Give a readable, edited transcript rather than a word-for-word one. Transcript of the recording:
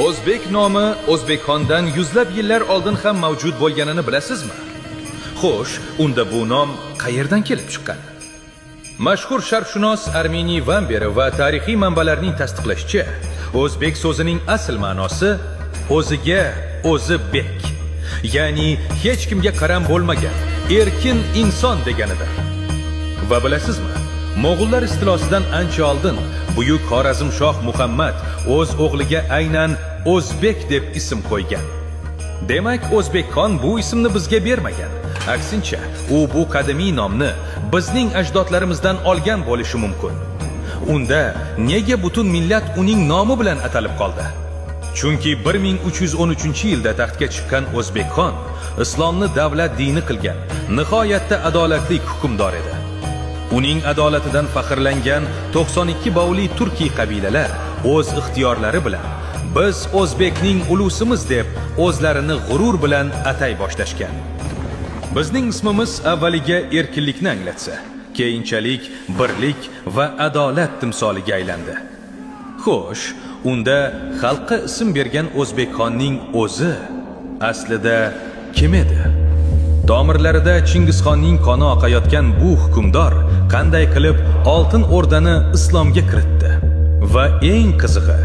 O'zbek nomi O'zbekxondan yuzlab yillar oldin ham mavjud bo'lganini bilasizmi? Xo'sh, unda bu nom qayerdan kelib chiqqan? Mashhur sharqshunos Armeniy Vamberi va tarixiy manbalarning tasdiqlashicha, o'zbek so'zining asl ma'nosi o'ziga o'zi bek, ya'ni hech kimga qaram bo'lmagan erkin inson deganidir. Va bilasizmi, Mo'g'ullar istilosidan ancha oldin buyuk Xorazmshoh Muhammad o'z o'g'liga aynan O'zbek deb ism qo'ygan. Demak, O'zbekxon bu ismni bizga bermagan. Aksincha, u bu qadimiy nomni bizning ajdodlarimizdan olgan bo'lishi mumkin. Unda nega butun millat uning nomi bilan atalib qoldi? Chunki 1313-yilda taxtga chiqqan O'zbekxon islomni davlat dini qilgan, nihoyatda adolatli hukmdor edi. Uning adolatidan faxrlangan 92 bovli turkiy qabilalar o'z ixtiyorlari bilan biz o'zbekning ulusimiz deb o'zlarini g'urur bilan atay boshlashgan. Bizning ismimiz avvaliga erkinlikni anglatsa, keyinchalik birlik va adolat timsoliga aylandi. Xo'sh, unda xalqqa ism bergan O'zbekxonning o'zi aslida kim edi? Tomirlarida Chingizxonning qoni oqayotgan bu hukmdor qanday qilib Oltin O'rdani islomga kiritdi? Va eng qizig'i,